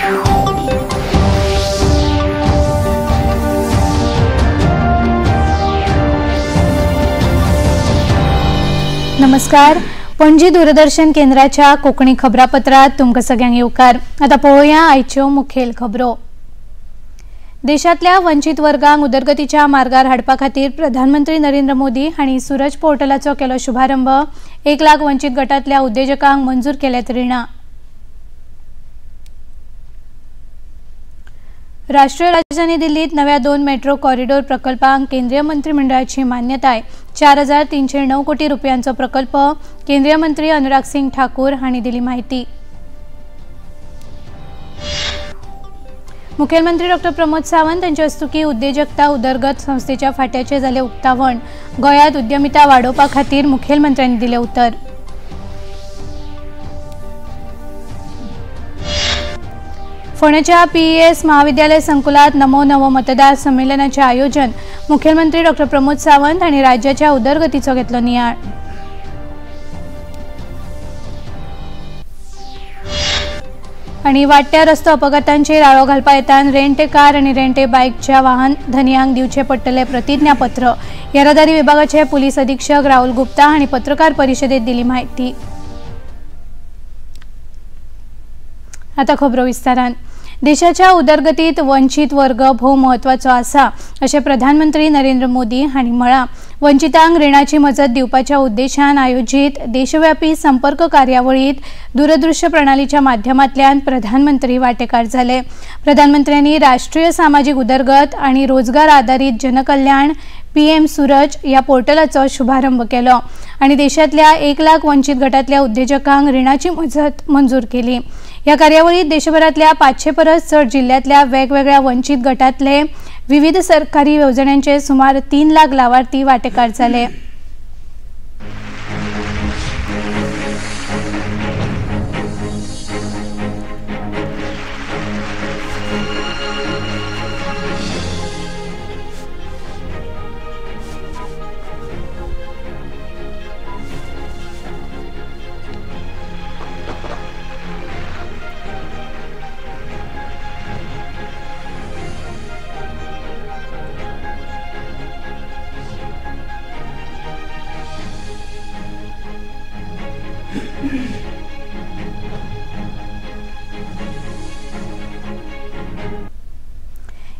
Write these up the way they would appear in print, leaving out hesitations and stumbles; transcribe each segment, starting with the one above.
नमस्कार, पणजी दूरदर्शन केंद्राच्या कोंकणी खबरापत्रात तुमकां सगळ्यांक येवकार। आतां पळोवया आयच्यो मुखेल खबरो। देशांतल्या वंचीत वर्गांक उदरगतीच्या मार्गार हाडपा खातीर प्रधानमंत्री नरेंद्र मोदी हांणी सूरज पोर्टलाचो केलो शुभारंभ। 1 लाख वंचीत गटांतल्या उद्देजकांक मंजूर केल्यात रिणां। राष्ट्रीय राजधानी दिल्लीत नव्या 2 मेट्रो कॉरिडोर प्रकल्पांक केंद्रीय मंत्रिमंडळाची मान्यताय। 4309 कोटी रुपयांचो प्रकल्प केंद्रीय मंत्री अनुराग सिंग ठाकूर हांणी दिली माहिती। मुख्यमंत्री डॉ प्रमोद सावंत यांच्या हस्तुकी उद्देजकता उदरगत संस्थेच्या फाट्याचे जाले उक्तावण। गोंयांत उद्यमिता वाडोवपा खातीर मुखेलमंत्र्यांनी दिले उतर। फोंडेच्या पीईएस महाविद्यालय संकुलात नमो नवो मतदार संमेलनाचे आयोजन। मुख्यमंत्री डॉ प्रमोद सावंत हांणी राज्याच्या उदरगतीचो घेतलो नियाळ। आनी वाडट्या रस्तो अपघातांचेर आळो घालपा हेतान रेंटे कार आनी रेंटे बायकच्या वाहन धनयांक दिवचें पडटलें प्रतिज्ञापत्र। येरादारी विभागाचे पुलीस अधीक्षक राहुल गुप्ता हांणी पत्रकार परिशदेत दिली माहिती। आता खबरो विस्तारान। देशाच्या उदरगतीत वंचीत वर्ग भोव म्हत्वाचो आसा अशें प्रधानमंत्री नरेंद्र मोदी हांणी म्हळां। वंचितांक रिणाची मजत दिवपाच्या उद्देशान आयोजीत देशव्यापी संपर्क कार्यावळीत दूरदृश्य प्रणालीच्या माध्यमांतल्यान प्रधानमंत्री वांटेकार जाले। प्रधानमंत्र्यांनी राष्ट्रीय सामाजीक उदरगत आनी रोजगार आदारीत जनकल्याण पीएम सूरज ह्या पोर्टलाचो शुभारंभ केलो आनी देशांतल्या 1 लाख वंचीत गटांतल्या उद्देजकांक रिणाची मजत मंजूर केली। ह्या कार्यावळीत देशभरातल्या 500 परस चड जिल्ह्यांतल्या वेगवेगळ्या वंचीत गटांतले विविध सरकारी येवजण्यांचे सुमार 3 लाख लावार्थी वांटेकार जाले।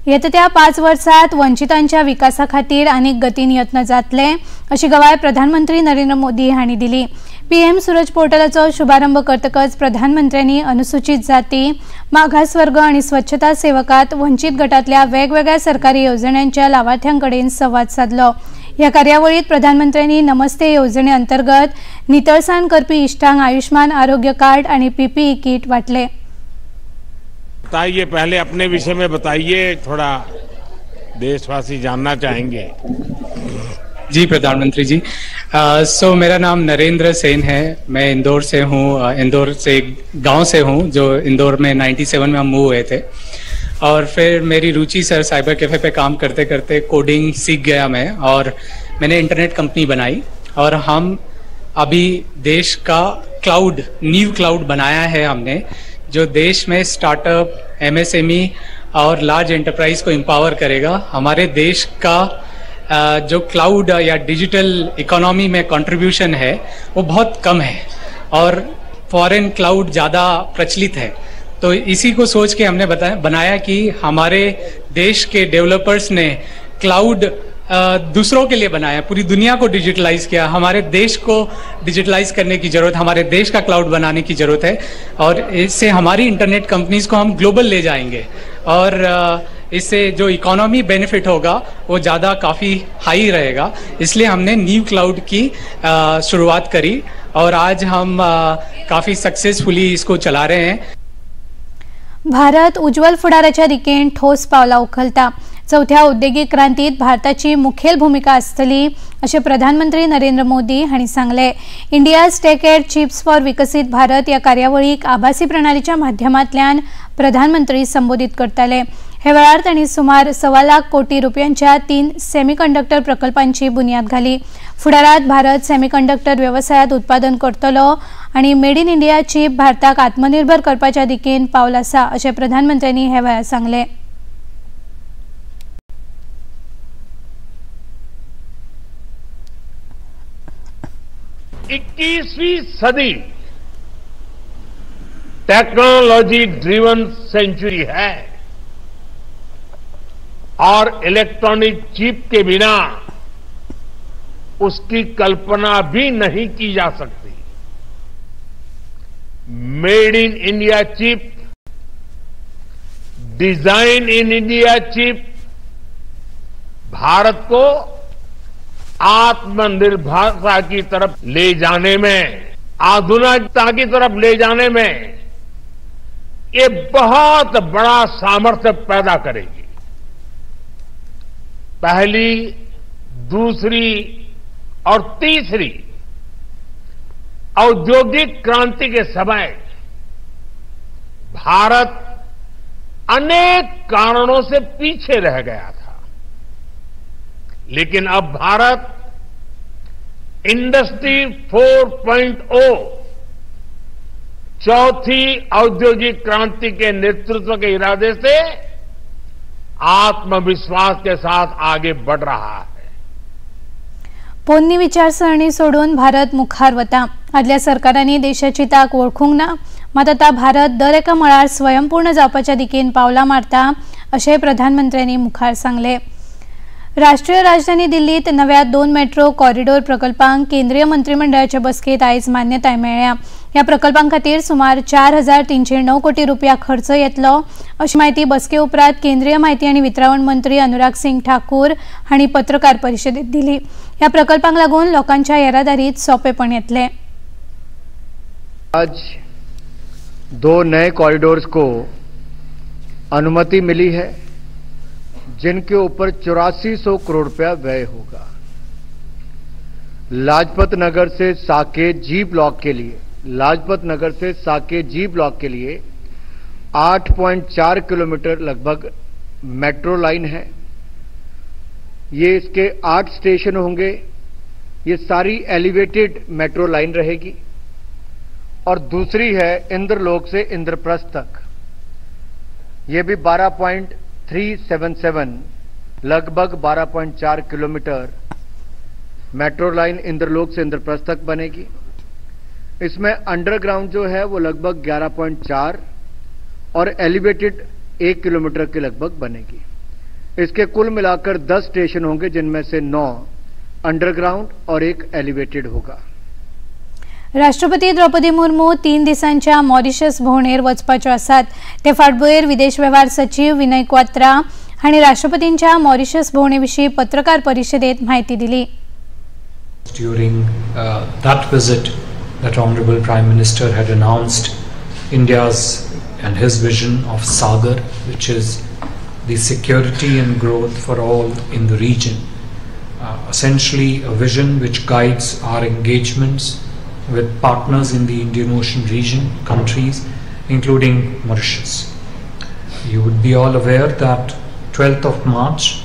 येता त्या 5 वर्सात वंचितांच्या विकासा खातीर आनीक गतीन यत्न जातले अशी गवाय प्रधानमंत्री नरेंद्र मोदी हांणी दिली। पीएम सूरज पोर्टलाचो शुभारंभ करतकच प्रधानमंत्र्यांनी अनुसूचित जाती, मागासवर्ग आनी स्वच्छता सेवकात वंचीत गटांतल्या वेगवेगळ्या सरकारी येवजण्यांच्या लावार्थ्यां कडेन संवाद सादलो। ह्या कार्यावळीत प्रधानमंत्र्यांनी नमस्ते येवजणे अंतर्गत नितळसाण करपी इश्टांक आयुष्मान आरोग्य कार्ड आनी पीपीई किट वांटले। बताइए, पहले अपने विषय में बताइए, थोड़ा देशवासी जानना चाहेंगे। जी प्रधानमंत्री जी, सो मेरा नाम नरेंद्र सेन है, मैं इंदौर से हूँ। इंदौर से एक गांव से हूँ जो इंदौर में 97 में हम मूव हुए थे। और फिर मेरी रुचि सर साइबर कैफ़े पे काम करते करते कोडिंग सीख गया मैं, और मैंने इंटरनेट कंपनी बनाई। और हम अभी देश का क्लाउड, न्यू क्लाउड बनाया है हमने, जो देश में स्टार्टअप, एमएसएमई और लार्ज एंटरप्राइज को एम्पावर करेगा। हमारे देश का जो क्लाउड या डिजिटल इकोनॉमी में कंट्रीब्यूशन है वो बहुत कम है और फॉरेन क्लाउड ज़्यादा प्रचलित है। तो इसी को सोच के हमने बनाया कि हमारे देश के डेवलपर्स ने क्लाउड दूसरों के लिए बनाया, पूरी दुनिया को डिजिटलाइज किया। हमारे देश को डिजिटलाइज करने की ज़रूरत, हमारे देश का क्लाउड बनाने की ज़रूरत है। और इससे हमारी इंटरनेट कंपनीज को हम ग्लोबल ले जाएंगे और इससे जो इकोनॉमी बेनिफिट होगा वो ज़्यादा काफ़ी हाई रहेगा। इसलिए हमने न्यू क्लाउड की शुरुआत करी और आज हम काफ़ी सक्सेसफुली इसको चला रहे हैं। भारत उज्ज्वल फुडाराच्या दिकेन ठोस पावलां उखलता। चौथ्या औद्योगिक क्रांतीत भारताची मुखेल भूमिका आसतली अशें प्रधानमंत्री नरेंद्र मोदी हांणी सांगलें। India's techade chips for Viksit Bharat ह्या कार्यावळीक आभासी प्रणालीच्या माध्यमांतल्यान प्रधानमंत्री संबोधित करताले। हे वेळार तांणी सुमार 1.25 लाख कोटी रुपयांच्या 3 सेमीकंडक्टर प्रकल्पांची बुन्याद घाली. फुडारात भारत सेमीकंडक्टर वेवसायात उत्पादन करतलो आनी मेड इन इंडिया चीप भारताक आत्मनिर्भर करपाच्या दिकेन पावल आसा अशें प्रधानमंत्र्यांनी हे वेळार सांगलें. इक्कीसवीं सदी टेक्नोलॉजी ड्रिवन सेंचुरी है और इलेक्ट्रॉनिक चिप के बिना उसकी कल्पना भी नहीं की जा सकती। Made in India chip, design in India chip Bharat को आत्मनिर्भरता की तरफ ले जाने में, आधुनिकता की तरफ ले जाने में ये बहुत बड़ा सामर्थ्य पैदा करेगी। पहली, दूसरी और तीसरी औद्योगिक क्रांति के समय भारत अनेक कारणों से पीछे रह गया था, लेकिन अब भारत इंडस्ट्री 4.0 चौथी औद्योगिक क्रांति के नेतृत्व के इरादे से आत्मविश्वास के साथ आगे बढ़ रहा है। पोन्नी विचारसरणी सोडून भारत मुखार वता. आदल्या सरकारांनी देशाची ताक वळखूंक ना, मात आतां भारत दर एका मळार स्वयंपूर्ण जावपाच्या दिकेन पावलां मारता अशें प्रधानमंत्र्यांनी मुखार सांगलें. राष्ट्रीय राजधानी दिल्लीत नव्या 2 मेट्रो कॉरिडोर प्रकल्पांक केंद्रीय मंत्रिमंडळाच्या बसकेत आयज मान्यताय मेळ्ळ्या. ह्या प्रकल्पां खातीर सुमार 4,309 कोटी रुपया खर्च येतलो अशी म्हायती बसके उपरांत केंद्रीय माहिती आनी वितरावण मंत्री अनुराग सिंग ठाकूर हांणी पत्रकार परिशदेत दिली. ह्या प्रकल्पांक लागून लोकांच्या येरादारीत सोंपेपण येतलें. आज 2 नए कॉरिडोर्स को अनुमति मिली है, जिनके ऊपर 8400 करोड़ रुपया व्यय होगा। लाजपत नगर से साकेत जी ब्लॉक के लिए, लाजपत नगर से साकेत जी ब्लॉक के लिए 8.4 किलोमीटर लगभग मेट्रो लाइन है। ये इसके 8 स्टेशन होंगे। ये सारी एलिवेटेड मेट्रो लाइन रहेगी। और दूसरी है इंद्रलोक से इंद्रप्रस्थ तक, ये भी 12.377 लगभग 12.4 किलोमीटर मेट्रो लाइन इंद्रलोक से इंद्रप्रस्थ तक बनेगी। इसमें अंडरग्राउंड जो है वो लगभग 11.4 और एलिवेटेड 1 किलोमीटर के लगभग बनेगी। इसके कुल मिलाकर 10 स्टेशन होंगे, जिनमें से 9 अंडरग्राउंड और 1 एलिवेटेड होगा। राष्ट्रपती द्रौपदी मुर्मू 3 दिसांच्या मॉरिशस भोवणेर वचपाच्यो आसात. ते फाटभुंयेर विदेश वेव्हार सचीव विनय क्वात्रा हांणी राष्ट्रपतींच्या मॉरिशस भोवणे विशीं पत्रकार परिशदेत म्हायती दिली. During that visit, that Honorable Prime Minister had announced India's and his vision of Sagar, which is the security and growth for all in the region. Essentially a vision which guides our engagements with partners in the Indian Ocean region countries, including Mauritius. You would be all aware that 12th of March,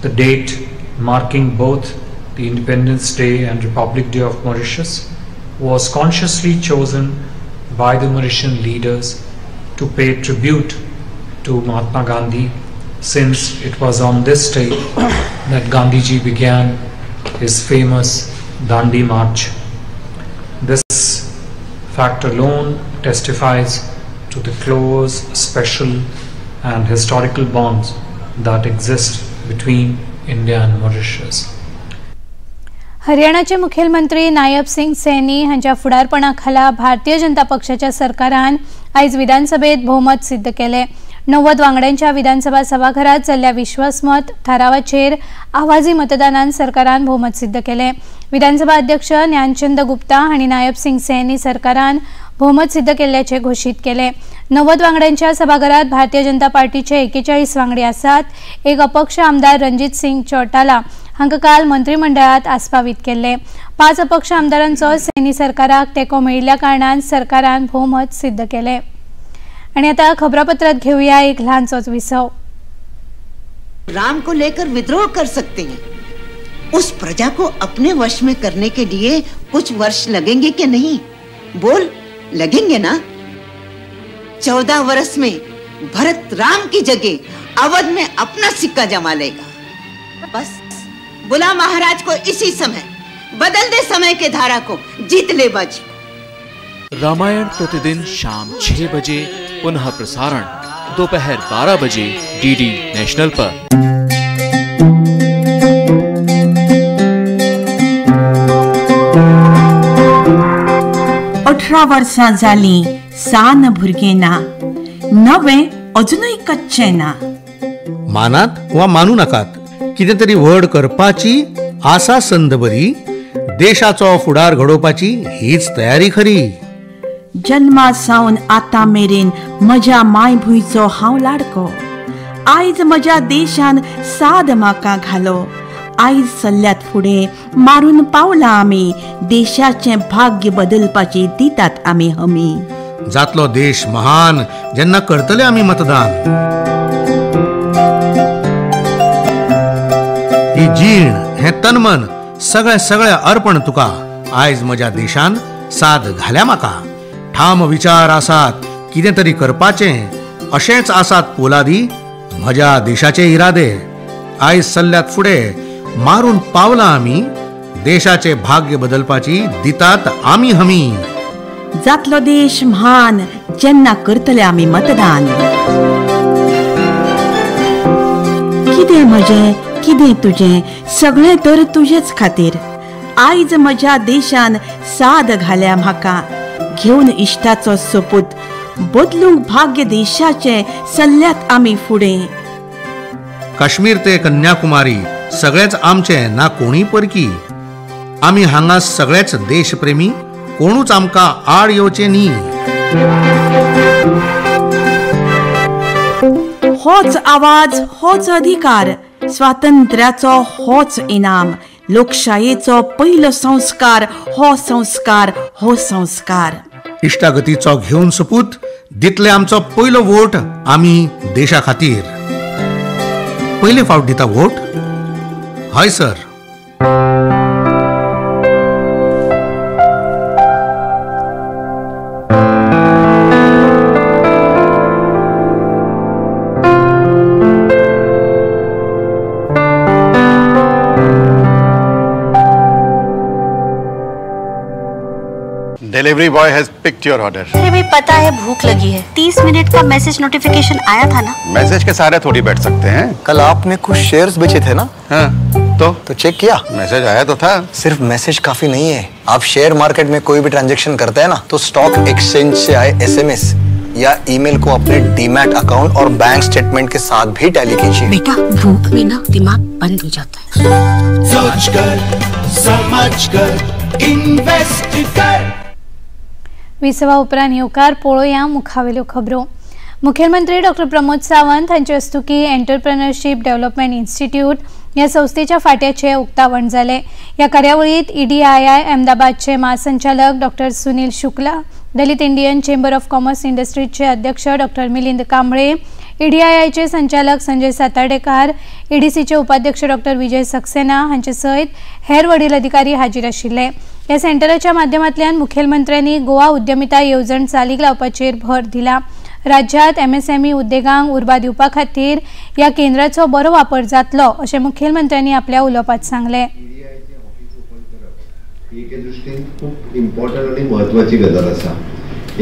the date marking both the Independence Day and Republic Day of Mauritius, was consciously chosen by the Mauritian leaders to pay tribute to Mahatma Gandhi, since it was on this day that Gandhiji began his famous Dandi March. This fact alone testifies to the close, special and historical bonds that exist between India and Mauritius. हरियाणाचे मुखेलमंत्री नायब सिंग सैनी हांच्या फुडारपणाखाला भारतीय जनता पक्षाच्या सरकारान आयज विधानसभेत भोवमत सिद्ध केलें. 90 वांगड्यांच्या विधानसभा सभाघरात जाल्ल्या विश्वासमत थारावाचेर आवाजी मतदानान सरकारान भोवमत सिद्ध केलें. विधानसभा अध्यक्ष ज्ञानचंद गुप्ता हांणी नायब सिंग सैनी सरकारान भोवमत सिद्ध केल्ल्याचें घोशीत केलें. 90 वांगड्यांच्या सभाघरात भारतीय जनता पार्टीचे 41 वांगडी आसात. एक अपक्ष आमदार रणजित सिंग चौटाला हांकां काल मंत्रिमंडळात आस्पावीत केल्ले. 5 अपक्ष आमदारांचो सैनी सरकाराक तेंको मेळिल्ल्या कारणान सरकारान भोवमत सिद्ध केलें. आनी आतां खबरापत्रांत घेवया एक ल्हानसोच विसव. राम को लेकर विद्रोह कर सकते हैं। उस प्रजा को अपने वश में करने के लिए कुछ वर्ष लगेंगे कि नहीं? बोल, लगेंगे ना? 14 वर्ष में भरत राम की जगह अवध में अपना सिक्का जमा लेगा। बस बुला महाराज को इसी समय, बदल दे समय के धारा को, जीत ले बाजी। रामायण प्रतिदिन शाम 6 बजे, पुनः प्रसारण दोपहर 12 बजे डीडी नेशनल पर। 18 वर्सां जालीं सान भुरगें ना, नवें अजुनूय कच्चें ना। मानात वा मानू नाकात, कितें तरी व्हड करपाची आसा संद बरी, देशाचो फुडार घडोवपाची हीच तयारी खरी। जन्मा सावन आतां मेरेन म्हज्या मायभुंयचो हांव लाडको, आयज म्हज्या देशान साद म्हाका घालो। आयज सल्ल्यात फुडें मारून पावला आमी, देशाचें भाग्य बदलपाची दितात आमी हमी। जातलो देश महान जेन्ना करतले आमी मतदान। ही जीण हें तनमन सगळें सगळें अर्पण तुका, आयज म्हज्या देशान साद घाल्या म्हाका। ठाम विचार आसात कितें तरी करपाचें, अशेंच आसात पोलादी म्हज्या देशाचे इरादे। आयज सल्ल्यात फुडें मारून पावला आमी, देशाचे भाग्य बदलपाची दितात आमी हमी। जातलो देश म्हान जेन्ना करतले आमी मतदान। कितें म्हजें कितें तुजें सगळें तर तुजेच खातीर, आयज म्हज्या देशान साद घाल्या म्हाका। घेवन इश्टाचो सोपूत बदलूंक भाग्य देशाचें सल्ल्यात आमी फुडें। काश्मीर ते कन्याकुमारी सगळेच आमचे ना कोणी परकी, आमी हांगा सगळेच देशप्रेमी, कोणूच आमकां आड येवचे न्ही। होच आवाज होच अधिकार, स्वातंत्र्याचो होच इनाम, लोकशायेचो पयलो संस्कार हो संस्कार हो संस्कार। इश्टागतीचो घेवन सोपूत दितले आमचो पयलो वोट आमी देशा खातीर। पयले फावट दिता वोट? हय sir. Delivery boy has picked your order. अरे भाई पता है भूख लगी है, 30 मिनट का मैसेज नोटिफिकेशन आया था ना। मैसेज के सहारे थोड़ी बैठ सकते हैं। कल आपने कुछ शेयर्स बेचे थे ना? हाँ, तो चेक किया? मैसेज आया तो था। सिर्फ मैसेज काफी नहीं है। आप शेयर मार्केट में कोई भी ट्रांजेक्शन करते हैं ना, तो स्टॉक एक्सचेंज से आए SMS या ईमेल को अपने डीमैट अकाउंट और बैंक स्टेटमेंट के साथ भी टैली कीजिए। बेटा भूख में ना दिमाग बंद हो जाता है। सोच कर समझ कर इन्वेस्ट कर। विसवा उपरांत येवकार पळोवया मुखावेल्यो खबरो। मुख्यमंत्री डॉक्टर प्रमोद सावंत हांचे हस्तुकी एंटरप्रेन्योरशीप डेव्हलपमेंट इन्स्टिट्यूट ह्या संस्थेच्या फाट्याचें उक्तावण जालें। ह्या कार्यावळींत EDII अहमदाबादचे म्हासंचालक doctor Sunil Shukla, Dalit Indian chamber of commerce इंडस्ट्रीजचे अध्यक्ष डॉक्टर मिलिंद कांबळे, EDIIचे संचालक संजय सातार्डेकार, EDCचे उपाध्यक्ष डॉक्टर विजय सक्सेना हांचे सयत हेर वडील अधिकारी हाजीर आशिल्ले। ह्या सेंटराच्या माध्यमांतल्यान मुखेलमंत्र्यांनी गोवा उद्यमिता येवजण चालीक लावपाचेर भर दिला। राज्यात MSME उद्देगांक उर्बा दिवपा खातीर ह्या केंद्राचो बरो वापर जातलो अशें मुखेलमंत्र्यांनी आपल्या उलोवपांत सांगलें। एके दृश्टीन खूब इम्पॉर्टंट आनी म्हत्वाची गजाल आसा।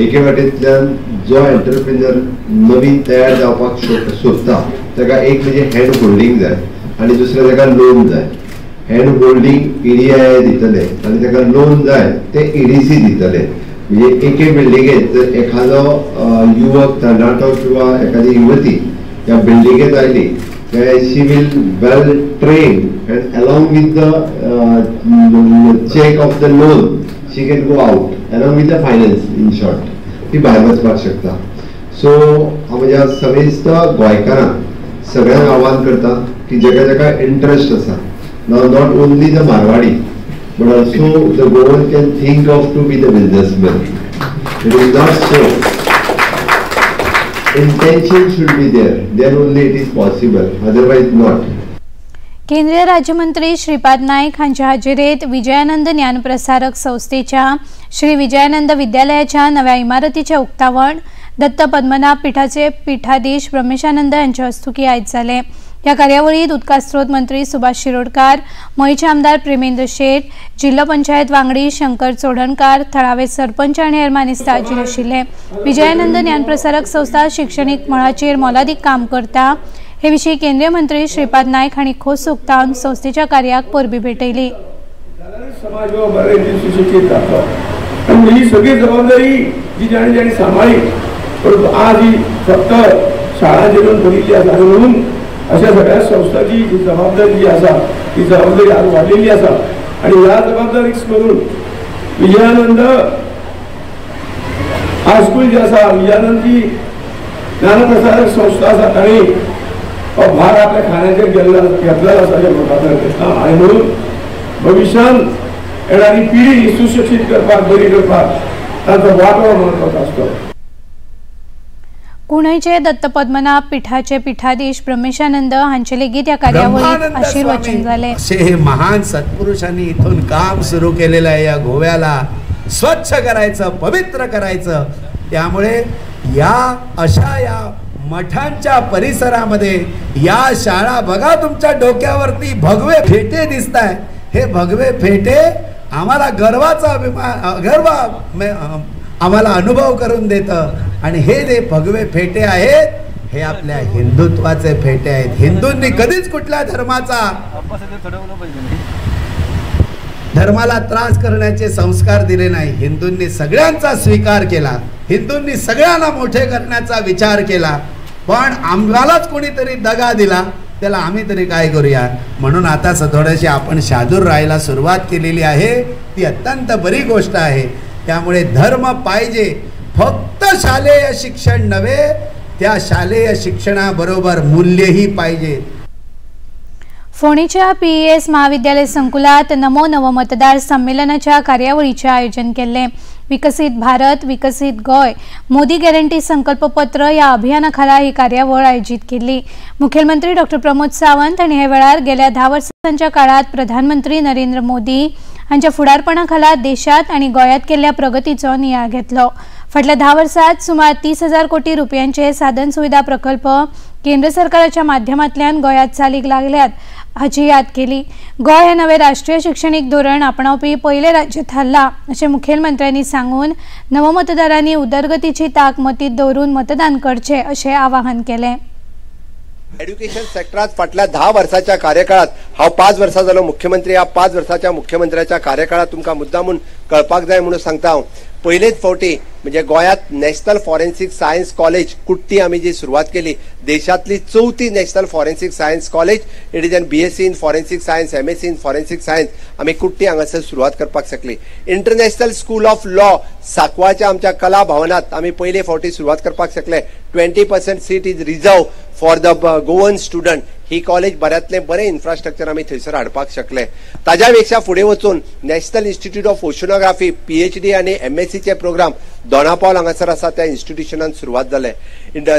एके वाटेंतल्यान जो एंटरप्रिनर नवीन तयार जावपाक सोदता ताका एक म्हणजे हँड होल्डींग जाय आनी दुसरें ताका लोन जाय। हँड होल्डींग EDII दितले आनी ताका लोन जाय ते EDC दितले। म्हणजे एके बिल्डिंगेत जर एखादो युवक तरणाटो किंवा एखादी युवती ह्या बिल्डिंगेत आयली जाल्यार she will well train and along with the cheque of the loan she can go out along with the finance. In short ती भायर वचपाक शकता। सो हांव म्हज्या समेस्त गोंयकारांक सगळ्यांक आव्हान करता की जेका जेका इंट्रस्ट आसा, now not only the Marwari but also the Goan can think of to be the businessman. It is not so. Intention should be there, then only it is possible, otherwise not. केंद्रीय राज्यमंत्री श्रीपाद नाईक हांच्या हाजेरेत विजयानंद ज्ञानप्रसारक संस्थेच्या श्री विजयानंद विद्यालयाच्या नव्या इमारतीचे उक्तावण दत्त पद्मनाभ पीठाचे पीठाधीश ब्रह्मेशानंद यांच्या हस्तुकी आयज जालें. ह्या कार्यावळीत उदका स्रोत मंत्री सुभाष शिरोडकार, मयचे आमदार प्रेमेंद्र शेट, जिल्हो पंचायत वांगडी शंकर चोडणकार, थळावे सरपंच आनी हेर मानेस्त हाजीर आशिल्ले. विजयानंद ज्ञानप्रसारक संस्था शिक्षणीक मळाचेर मोलादीक काम करता हे विशीं केंद्रीय मंत्री श्रीपाद नाईक हांणी खोस उक्तावन संस्थेच्या कार्याक परबी भेटयली. समाज सुशिक्षित जातलो आनी ही सगळी जबाबदारी जी जाणी जाणी सांबाळी, परंतु आज ही फक्त शाळा जेवण भरिल्ली आसा म्हणून अशा सगळ्या संस्थांची जी जबाबदारी जी आसा ती जबाबदारी आज वाडलेली आसा आनी ह्या जबाबदारीक करून विजयानंद हायस्कूल जे आसा, विजयानंद जी ज्ञानप्रसारक संस्था आसा तांणी हो भार आपल्या खांद्याचेर घेतलेलो आसा अशें म्हणपाक हरकत ना. आनी म्हणून भविश्यांत येणारी पिढी सुशिक्षीत करपाक, बरी करपाक तांचो वांटो म्हत्वाचो आसतलो. कुणयचे दत्त पद्मनाभ पीठाचे पीठाधीश ब्रह्मेशानंद हांचे लेगीत ह्या कार्यावळीत आशीर्वचन जालें. असे हे महान सत्पुरुषांनी इथून काम सुरू केलेलं आहे. या गोव्याला स्वच्छ करायचं, पवित्र करायचं. त्यामुळे या अशा या मठांच्या परिसरामध्ये या शाळा बघा, तुमच्या डोक्यावरती भगवे फेटे दिसत आहे. हे भगवे फेटे आम्हाला गर्वाचा अभिमान, गर्व आम्हाला अनुभव करून देतं. आणि हे जे भगवे फेटे आहेत हे आपल्या हिंदुत्वाचे फेटे आहेत. हिंदूंनी कधीच कुठल्या धर्माचा धर्माला त्रास करण्याचे संस्कार दिले नाही. हिंदूंनी सगळ्यांचा स्वीकार केला, हिंदूंनी सगळ्यांना मोठे करण्याचा विचार केला, पण आम्हालाच कोणीतरी दगा दिला, त्याला आम्ही तरी काय करूया. म्हणून आता थोडेसे आपण शादूर राहायला सुरुवात केलेली आहे, ती अत्यंत बरी गोष्ट आहे. त्यामुळे धर्म पाहिजे, फक्त शालेय शिक्षण नव्हे, त्या शालेय शिक्षणाबरोबर मूल्यही पाहिजे. फोंडेच्या पीईएस महाविद्यालय संकुलात नमो नवमतदार संमेलनाच्या कार्यावळीचे आयोजन केल्लें. विकसीत भारत विकसीत गोंय मोदी गॅरंटी संकल्पपत्र ह्या अभियाना खाला ही कार्यावळ आयोजीत केल्ली. मुखेलमंत्री डॉक्टर प्रमोद सावंत हांणी हे वेळार गेल्या 10 वर्सांच्या काळात प्रधानमंत्री नरेंद्र मोदी हांच्या फुडारपणा खाला देशात आनी गोंयांत केल्ल्या प्रगतीचो नियाळ घेतलो. फाटल्या 10 वर्सांत सुमार 30,000 कोटी रुपयांचे साधन सुविधा प्रकल्प केंद्र सरकाराच्या माध्यमांतल्यान गोंयांत चालीक लागल्यात हाची याद केली. गोंय हे नवे राष्ट्रीय शिक्षणीक धोरण आपणावपी पयलें राज्य थारलां अशें मुखेलमंत्र्यांनी सांगून नवमतदारांनी उदरगतीची ताक मतींत दवरून मतदान करचें अशें आवाहन केलें. एड्युकेशन सेक्टरात फाटल्या 10 वर्साच्या कार्यकाळात, हांव 5 वर्सां जालो मुख्यमंत्री, ह्या 5 वर्साच्या मुख्यमंत्र्याच्या कार्यकाळात तुमकां मुद्दामून कळपाक जाय म्हणून सांगता हांव, पयलेच फावटी म्हणजे गोंयांत नॅशनल फॉरेन्सिक सायन्स कॉलेज कुट्टी आमी जी सुरवात केली, देशांतली चवथी national forensic science college, it is an BSc in forensic science, MSc in forensic science आमी कुट्टी हांगासर सुरवात करपाक शकली. इंटरनॅशनल स्कूल ऑफ लॉ सांकवाळच्या आमच्या कला भवनात आमी पयले फावटी सुरवात करपाक शकले. 20% seat is reserve for the Goan student. He college बऱ्यांतलें बरें इन्फ्रास्ट्रक्चर आमी थंयसर हाडपाक शकले. ताज्या पेक्षा फुडें वचून national institute of oceanography PhD आनी MScचे प्रोग्राम दोनापावल हांगासर आसा त्या इन्स्टिट्युशनान सुरवात जाले.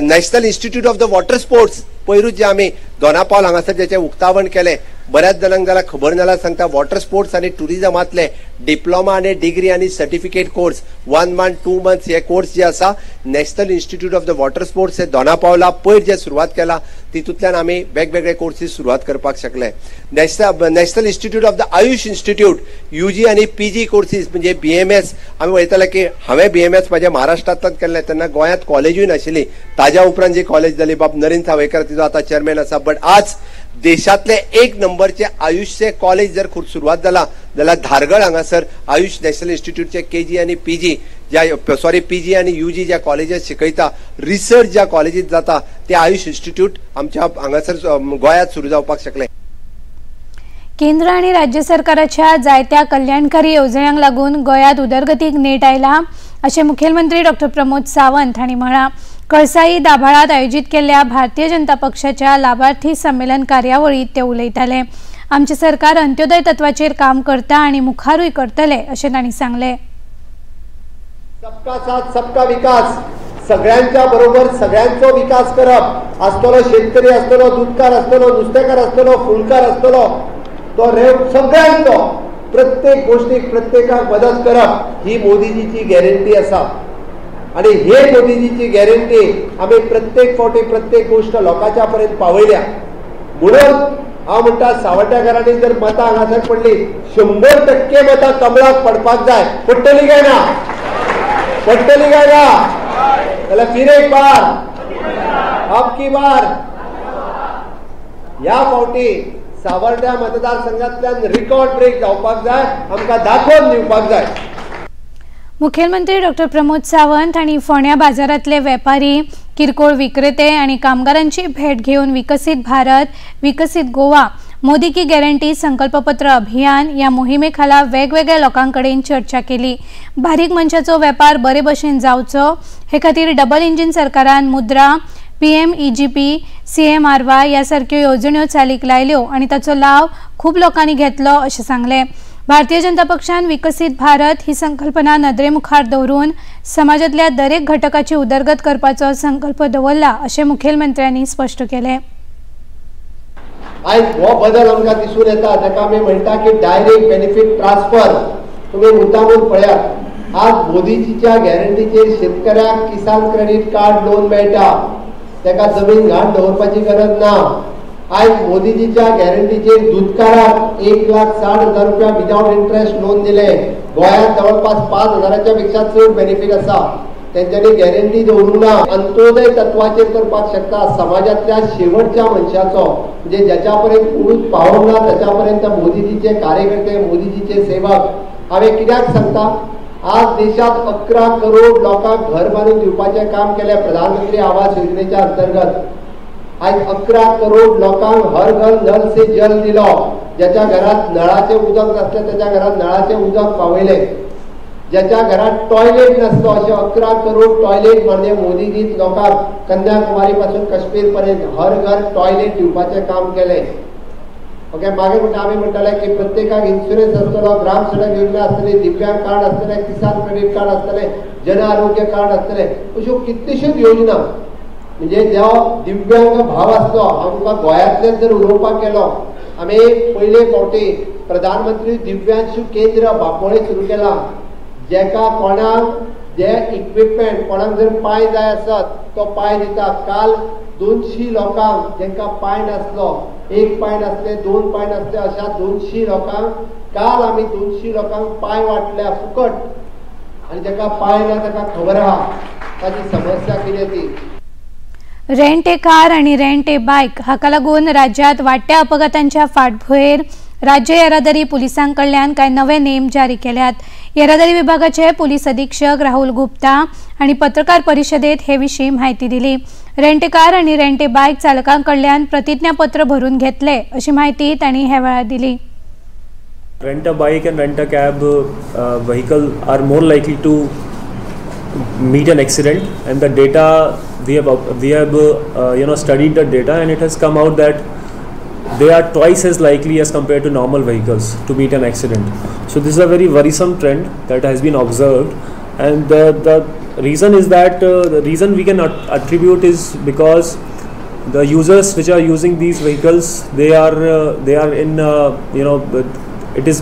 National institute of the water sports पयरूच जे आमी दोनापावल हांगासर जेचें उक्तावण केलें, बऱ्याच जाणांक जाल्यार खबर ना सांगता, वॉटर स्पोर्ट्स आनी टुरिजमांतले डिप्लोमा आनी डिग्री आनी सर्टिफिकेट कोर्स 1 month 2 months हे कोर्स जे आसा national institute of the water sports हे दोनापावला पयर जे सुरवात केला तितूंतल्यान आमी वेगवेगळे कोर्सीस सुरवात करपाक शकले. National institute of the AYUSH institute UG आनी PG courses म्हणजे BMS आमी पळयताले की हांवें BMS म्हाज्या महाराष्ट्रांतल्यान केल्लें तेन्ना गोंयांत कॉलेजूय नाशिल्ली, ताज्या उपरांत जी कॉलेज जाली बाब नरेंद्र सावयकर तिजो आतां चेअरमॅन आसा, बट आज देशांतले 1 नंबरचे आयुषचे कॉलेज जर सुरवात जाला जाल्यार धारगळ हांगासर आयुष नॅशनल इन्स्टिट्यूटचे KG आनी PG ज्या सॉरी PG आनी UG ज्या कॉलेजीत शिकयता, रिसर्च ज्या कॉलेजीत जाता ते आयुष इन्स्टिट्यूट आमच्या हांगासर गोंयांत सुरू जावपाक शकले. केंद्र आनी राज्य सरकाराच्या जायत्या कल्याणकारी येवजण्यांक लागून गोंयांत उदरगतीक नेट आयला अशें मुखेलमंत्री डॉक्टर प्रमोद सावंत हांणी म्हळां. कळसाई दाभाळात आयोजीत केल्ल्या भारतीय जनता पक्षाच्या लाभार्थी संमेलन कार्यावळीत ते उलयताले. आमचें सरकार अंत्योदय तत्वाचेर काम करता आनी मुखारूय करतले अशें तांणी सांगलें. सबका साथ सबका विकास, सगळ्यांच्या बरोबर सगळ्यांचो विकास करप आसतलो, शेतकरी आसतलो, दुदकार आसतलो, नुस्तेकार आसतलो, फुलकार आसतलो, तो रेव सगळ्यांचो प्रत्येक गोष्टीक प्रत्येकाक मदत करप ही मोदीजीची गॅरंटी आसा। आनी हे मोदीजीची गॅरंटी आमी प्रत्येक फावटी प्रत्येक गोष्ट लोकांच्या पर्यंत पावयल्या। म्हणून हांव म्हणटा सावड्ड्याकारांनी जर मतां हांगासर पडली 100% मतां कमळाक पडपाक जाय। पडटली काय ना? पडटली काय ना? जाल्यार फिर एक बार अब की बार ह्या फावटी सावर्ड्या मतदारसंघातल्यान रिकॉर्ड ब्रेक जावपाक जाय, आमकां दाखोवन दिवपाक जाय। मुखेलमंत्री डॉक्टर प्रमोद सावंत हांणी फोंड्या बाजारांतले वेपारी, किरकोळ विक्रेते आनी कामगारांची भेट घेवन विकसीत भारत विकसीत गोवा मोदी की गॅरंटी संकल्पपत्र अभियान ह्या मोहिमे खाला वेगवेगळ्या लोकां कडेन चर्चा केली। बारीक मनशाचो वेपार बरे भशेन जावचो हे खातीर डबल इंजिन सरकारान मुद्रा, PMEGP, CMRY ह्या सारक्यो येवजण्यो चालीक लायल्यो आनी ताचो लाव खूब लोकांनी घेतलो अशें सांगलें। भारतीय जनता पक्षान विकसीत भारत ही संकल्पना नदरे मुखार दवरून समाजांतल्या दरेक घटकाची उदरगत करपाचो संकल्प दवरला अशें मुखेलमंत्र्यांनी स्पश्ट केलें। आयज हो बदल आमकां दिसून येता, जाका आमी म्हणटा की डायरेक्ट बेनिफीट ट्रान्सफर। तुमी मुद्दामून पळयात, आज मोदीजीच्या गॅरंटीचेर शेतकऱ्याक किसान क्रेडीट कार्ड लोन मेळटा, ताका जमीन घाण दवरपाची गरज ना। आयज मोदीजीच्या गॅरंटीचेर दुदकाराक 1,60,000 रुपया विदावट इंट्रस्ट लोन दिले। गोंयांत जवळपास 5,000 पेक्षा चड बेनिफीट आसा, तेंच्यांनी गॅरंटी दवरूंक ना। अंत्योदय तत्वाचेर करपाक शकता, समाजांतल्या शेवटच्या मनशाचो म्हणजे ज्याच्या पर्यंत कोणूच पावोंक ना त्याच्या पर्यंत मोदीजीचे कार्यकर्ते, मोदीजीचे सेवक। हांवें कित्याक सांगता, आज देशात 11 करोड लोकांक घर बांदून दिवपाचें काम केलें प्रधानमंत्री आवास योजनेच्या अंतर्गत। आज 11 करोड लोकांक हर घर नल से जल दिलो, ज्याच्या घरात नळाचें उदक नासलें त्याच्या घरात नळाचें उदक पावयलें, ज्याच्या घरात टॉयलेट नासलो अशें 11 करोड टॉयलेट माननीय मोदीजीन लोकांक कन्याकुमारी पासून काश्मीर पर्यंत हर घर टॉयलेट दिवपाचें काम केलें। ओके, मागीर म्हणटा आमी म्हणटाले की प्रत्येकाक इन्शुरन्स आसतलो, ग्राम सडक योजना आसतली, दिव्यांग कार्ड आसतलें, किसान क्रेडीट कार्ड आसतलें, जन आरोग्य कार्ड आसतलें, अश्यो कितल्योश्योच योजना। म्हणजे जो दिव्यांग भाव आसलो, हांव तुका गोंयांतल्यान जर उलोवपाक गेलो, आमी पयले फावटी प्रधानमंत्री दिव्यांशु केंद्र बापोळे सुरू केलां, जेका कोणाक जे इक्विपमेंट, कोणाक जर पांय जाय आसत तो पांय दिता। काल 200 लोकांक जेंकां पांय नासलो, एक पांय नासले, 2 पांय नासले, अशा 200 लोकांक काल आमी 200 लोकांक पांय वांटल्या फुकट। आनी जेका पांय ना ताका खबर आहा ताची समस्या कितें ती। रेंट ए कार आनी रेंट ए बायक हाका लागून राज्यांत वाडट्या अपघातांच्या फाटभुंयेर राज्य येरादारी पुलिसां कडल्यान कांय नवे नेम जारी केल्यात। येरादारी विभागाचे पुलीस अधीक्षक राहुल गुप्ता हांणी पत्रकार परिशदेत हे विशीं म्हायती दिली। रेंट ए कार आनी रेंट ए बायक चालकां कडल्यान प्रतिज्ञापत्र भरून घेतले अशी म्हायती तांणी ह्या वेळार दिली। Rent a bike and rent a cab vehicle are more likely to meet an accident, and the data we have studied the data, and it has come out that they are twice as likely as compared to normal vehicles to meet an accident. So this is a very worrisome trend that has been observed, and the reason is that the reason we can attribute is because the users which are using these vehicles, they are in it is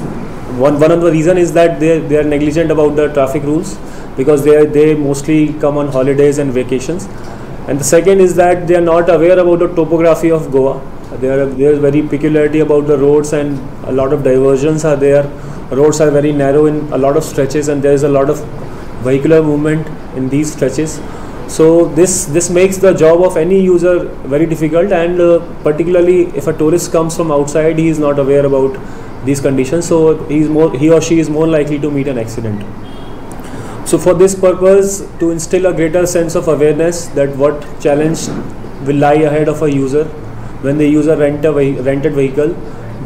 one of the reason is that they are negligent about the traffic rules, because they mostly come on holidays and vacations, and the second is that they are not aware about the topography of Goa. There is very peculiarity about the roads, and a lot of diversions are there. Roads are very narrow in a lot of stretches, and there is a lot of vehicular movement in these stretches. So this makes the job of any user very difficult, and particularly if a tourist comes from outside, he is not aware about these conditions, so he or she is more likely to meet an accident. So for this purpose, to instill a greater sense of awareness that what challenge will lie ahead of a user when they use a rented vehicle,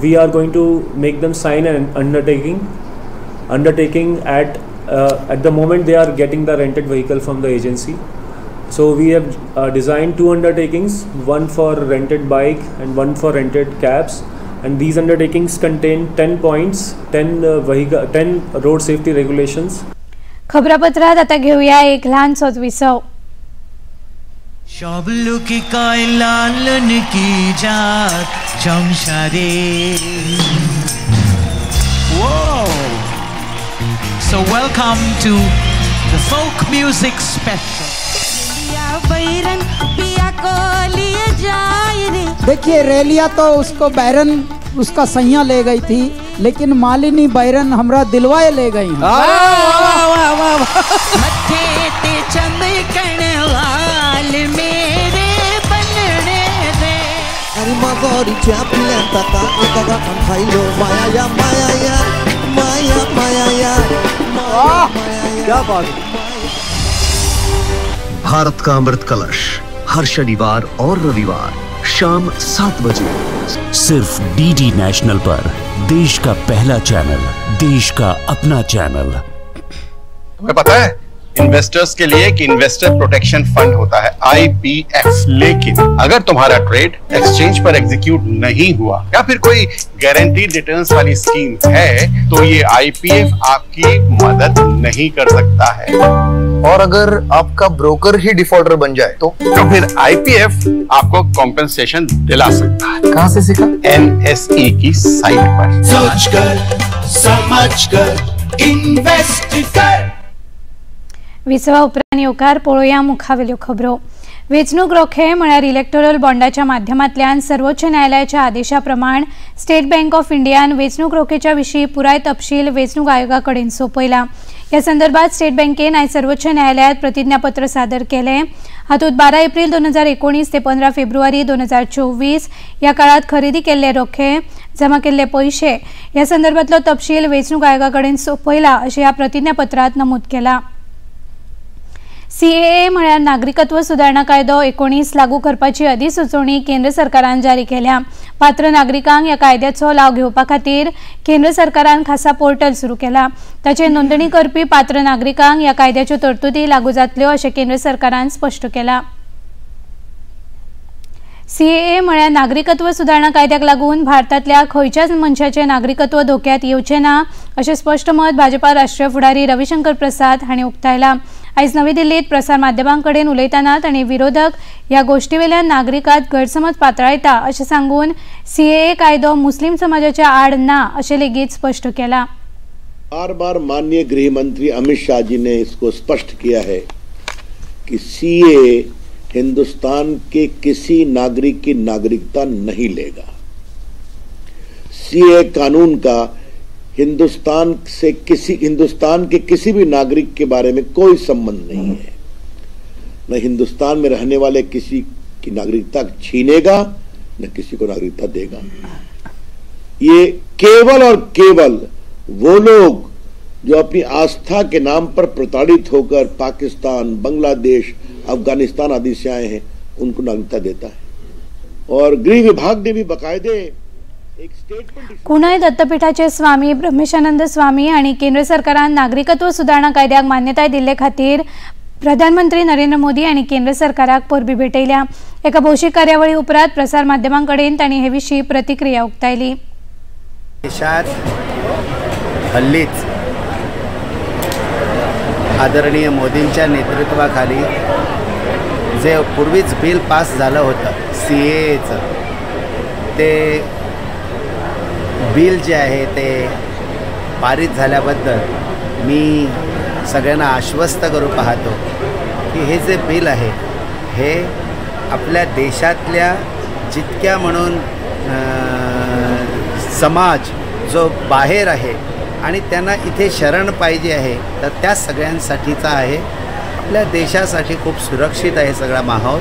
we are going to make them sign an undertaking at the moment they are getting the rented vehicle from the agency. So we have designed 2 undertakings, one for rented bike and one for rented cabs, and these undertakings contain 10 points, 10 road safety regulations. खबरापत्रात आता घेऊया एक लहानसोच विसव. সব লোকে কয় লালন কি জাত সংসারে। Whoa! So welcome to the folk music special. देखिए रेलिया तो उसको बैरन उसका सैया ले गई थी, लेकिन मालिनी बैरन हमरा दिलवाए ले गई। क्या बात। भारत का अमृत कलश हर शनिवार और रविवार शाम 7 बजे सिर्फ डीडी नेशनल पर, देश का पहला चैनल, देश का अपना चैनल। तुम्हें पता है इन्वेस्टर्स के लिए एक इन्वेस्टर प्रोटेक्शन फंड होता है IPF। लेकिन अगर तुम्हारा ट्रेड एक्सचेंज पर एग्जीक्यूट नहीं हुआ या फिर कोई गारंटीड रिटर्न्स वाली स्कीम है तो ये IPF आपकी मदद नहीं कर सकता है। और अगर आपका ब्रोकर ही डिफॉल्टर बन जाए तो फिर IPF आपको कॉम्पेंसेशन दिला सकता है। कहाँ से सीखा? NSE की साइट पर। सोच कर समझ कर इन्वेस्ट कर। विसवा उपरांत येवकार पळोवया मुखावेल्यो खबरो। वेंचणूक रोखे म्हळ्यार इलेक्टोरल बॉन्डाच्या माध्यमांतल्यान सर्वोच्च न्यायालयाच्या आदेशा प्रमाण स्टेट बँक ऑफ इंडियान वेंचणूक रोखेच्या विशीं पुराय तपशील वेंचणूक आयोगा कडेन सोंपयला। ह्या संदर्भात स्टेट बँकेन आयज सर्वोच्च न्यायालयात प्रतिज्ञापत्र सादर केलें। हातूंत 12 एप्रिल 2019 ते 15 फेब्रुवारी 2024 ह्या काळात खरेदी केल्ले रोखे, जमा केल्ले पयशे ह्या संदर्भातलो तपशील वेंचणूक आयोगा कडेन सोंपयला अशें ह्या प्रतिज्ञापत्रांत नमूद केलां। CAA म्हळ्यार नागरिकत्व सुदारणा कायदो 19 लागू करपाची अधिसुचोवणी केंद्र सरकारान जारी केल्या। पात्र नागरिकांक ह्या कायद्याचो लाव घेवपा खातीर केंद्र सरकारान खासा पोर्टल सुरू केला। ताचेर नोंदणी करपी पात्र नागरिकांक ह्या कायद्याच्यो तरतुदी लागू जातल्यो अशें केंद्र सरकारान स्पश्ट केलां। CAA म्हळ्यार नागरिकत्व सुदारणा कायद्याक लागून भारतांतल्या खंयच्याच मनशाचें नागरिकत्व धोक्यात येवचें ना अशें स्पश्ट मत भाजपा राष्ट्रीय फुडारी रविशंकर प्रसाद हांणी उक्तायलां। आयज नवी दिल्लीत प्रसार माध्यमां कडेन उलयतना तांणी विरोधक ह्या गोष्टीवेल्यान नागरिकांत गैरसमज पातळायता अशें सांगून CAA कायदो मुस्लीम समाजाच्या आड ना अशें लेगीत स्पश्ट केलां। बार बार माननीय गृह मंत्री अमित शाह जी ने इसको स्पष्ट किया है कि CAA Hindustan के किसी नागरिक की नागरिकता नहीं लेगा। CAA कानून का हिंदुस्तान से किसी हिंदुस्तान के किसी भी नागरिक के बारे में कोई संबंध नहीं है। न हिंदुस्तान में रहने वाले किसी की नागरिकता छीनेगा न किसी को नागरिकता देगा। ये केवल और केवल वो लोग जो अपनी आस्था के नाम पर प्रताड़ित होकर पाकिस्तान, बांग्लादेश, अफगानिस्तान आदि से आए हैं उनको नागरिकता देता है। और गृह विभाग ने भी बाकायदे कुणय दत्तपीठाचे स्वामी ब्रह्मेशानंद स्वामी आनी केंद्र सरकारान नागरिकत्व सुदारणा कायद्याक मान्यताय दिल्ले खातीर प्रधानमंत्री नरेंद्र मोदी आनी केंद्र सरकाराक परबी भेटयल्या। एका भौशीक कार्यावळी उपरांत प्रसार माध्यमां कडेन तांणी हे विशीं प्रतिक्रिया उक्तायली। देशात हल्लीच आदरणीय मोदींच्या नेतृत्वाखाली जे पूर्वीच बिल पास झालं होतं CAAचं, ते बिल जे आहे ते पारित झाल्याबद्दल मी सगळ्यांना आश्वस्त करू पाहतो की हे जे बिल आहे हे आपल्या देशातल्या जितक्या म्हणून समाज जो बाहेर आहे आणि त्यांना इथे शरण पाहिजे आहे तर त्या सगळ्यांसाठीचा आहे। आपल्या देशासाठी खूप सुरक्षित आहे सगळा माहोल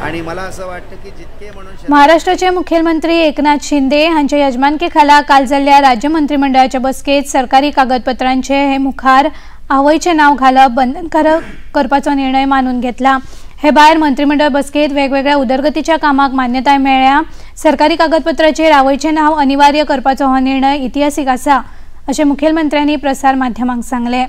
आणि मला असं वाटतं की जितके म्हणून महाराष्ट्राचे मुख्यमंत्री एकनाथ शिंदे हांच्या यजमानकेखाला काल जाल्ल्या राज्य मंत्रिमंडळाच्या बसकेत सरकारी कागदपत्रांचे हे मुखार आवयचे नाव घालप बंधनकारक करपाचो निर्णय मानून घेतला। हे भायर मंत्रिमंडळ बसकेत वेगवेगळ्या उदरगतीच्या कामाक मान्यताय मेळ्ळ्या। सरकारी कागदपत्राचेर आवयचे नाव अनिवार्य करपाचो हो निर्णय इतिहासीक आसा अशें मुखेलमंत्र्यांनी प्रसार माध्यमांक सांगलें।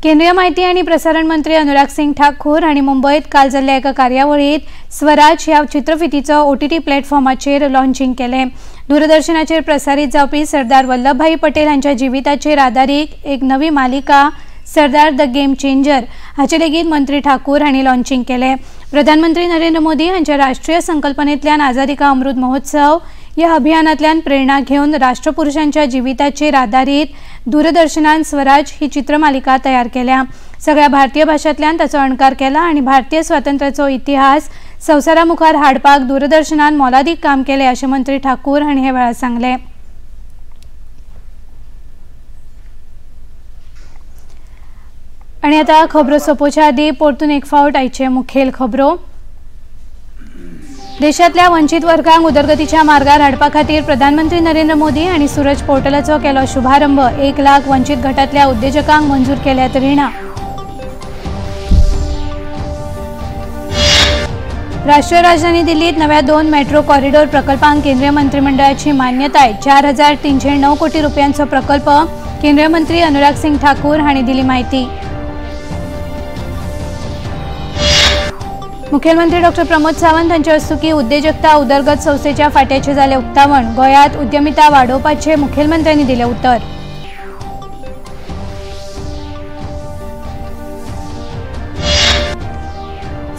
केंद्रीय माहिती आणि प्रसारण मंत्री अनुराग सिंग ठाकूर हांणी मुंबयत काल जाल्ल्या एका कार्यावळीत स्वराज ह्या चित्रफितीचो OTT प्लॅटफॉर्माचेर लॉन्चिंग केलें। दूरदर्शनाचेर प्रसारीत जावपी सरदार वल्लभभाई पटेल हांच्या जिविताचेर आदारीत एक नवी मालिका सरदार the game changer हाचे लेगीत मंत्री ठाकूर हांणी लॉन्चिंग केलें। प्रधानमंत्री नरेंद्र मोदी हांच्या राष्ट्रीय संकल्पनेंतल्यान आझादी का अमृत महोत्सव ह्या अभियानांतल्यान प्रेरणा घेवन राष्ट्रपुरुषांच्या जिविताचेर आदारीत दूरदर्शनान स्वराज ही चित्रमालिका तयार केल्या। सगळ्या भारतीय भाशांतल्यान ताचो अणकार केला आनी भारतीय स्वातंत्र्याचो इतिहास संवसारा मुखार हाडपाक दूरदर्शनान मोलादीक काम केलें अशें मंत्री ठाकूर हांणी हे वेळार सांगलें। आनी आतां खबरो सोंपोवच्या आदीं परतून एक फावट आयचे मुखेल खबरो। देशांतल्या वंचीत वर्गांक उदरगतीच्या मार्गार हाडपा खातीर प्रधानमंत्री नरेंद्र मोदी आनी सूरज पोर्टलाचो केलो शुभारंभ। 1 लाख वंचीत गटांतल्या उद्देजकांक मंजूर केल्यात रिणां। राष्ट्रीय राजधानी दिल्लीत नव्या 2 मेट्रो कॉरिडॉर प्रकल्पांक केंद्रीय मंत्रिमंडळाची मान्यताय। 4309 कोटी रुपयांचो प्रकल्प केंद्रीय मंत्री अनुराग सिंग ठाकूर हांणी दिली म्हायती। मुख्यमंत्री डॉ प्रमोद सावंत हांचे हस्तुकीं उद्देजकता उदरगत संस्थेच्या फाट्याचें जालें उक्तावण। गोंयांत उद्यमिता वाडोवपाचें मुखेलमंत्र्यांनी दिलें उतर।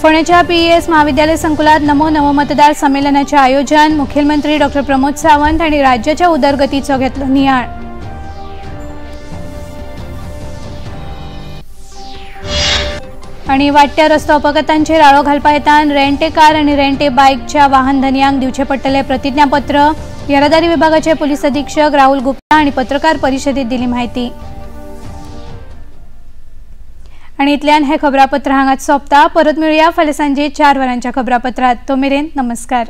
फोंडेच्या पीईएस महाविद्यालय संकुलात नमो नवमतदार संमेलनाचें आयोजन। मुखेलमंत्री डॉ प्रमोद सावंत हांणी राज्याच्या उदरगतीचो घेतलो नियाळ। आनी वाडट्या रस्तो अपघातांचेर आळो घालपा हेतान रेंटे कार आनी रेंटे बायकच्या वाहन धनयांक दिवचें पडटलें प्रतिज्ञापत्र। येरादारी विभागाचे पुलीस अधीक्षक राहुल गुप्ता आनी पत्रकार परिशदेंत दिली म्हायती। आनी इतल्यान हें खबरापत्र हांगाच सोंपता। परत मेळुया फाल्यां सांजे 4 वरांच्या खबरापत्रांत। तो मेरेन नमस्कार।